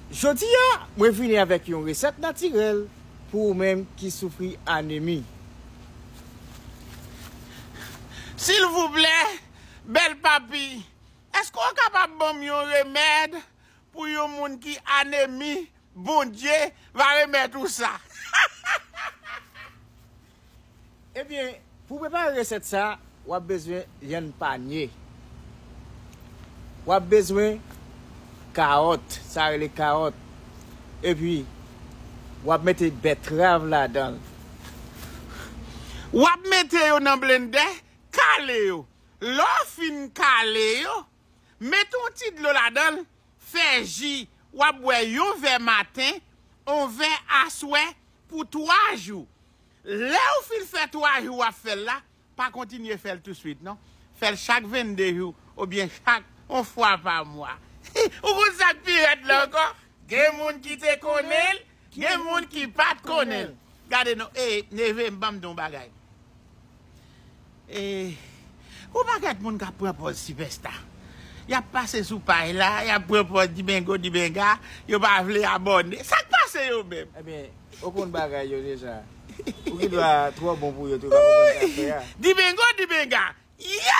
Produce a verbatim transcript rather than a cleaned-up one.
Jodi a, mwen vini avèk yon resèt natirèl pou ou menm ki soufri anemi. Silvouplè, bèl papi, èske w kapab ban m yon remèd pou yon moun ki anemi? Bondye va remèt ou sa. Ebyen, pou prepare resèt sa, w ap bezwen lyann panye. W ap bezwen kawòt, sa rele kawòt. Epi, w ap mete bètrav ladan l. W ap mete yo nan blendè, kale yo. Lè w fin kale yo, mete yon ti dlo ladan l, fè ji, w ap bwè yon vè maten, yon vè aswè pou twa jou. Lè w fin fè twa jou w ap fè l la, pa kontinye fè l touswit non. Fè l chak vennde jou oubyen chak yon fwa pa mwa. Ou konn sa k pi rèd la ankò? Gen moun ki te konnen l, gen moun ki pa t konnen l. Gade non, e, neve m, ban m di w yon bagay. E, ou pa gad moun k ap pran pòz sipèsta. Y ap pase sou paj la, y ap pran pòz dibengo dibenga, yo pa vle abòne. Sa k pase yo menm? Ebyen, ou konn bagay yo deja. Ou gen dwa twò bon pou yo tou, pa konprann sa k fè a. Dibengo dibenga, ye!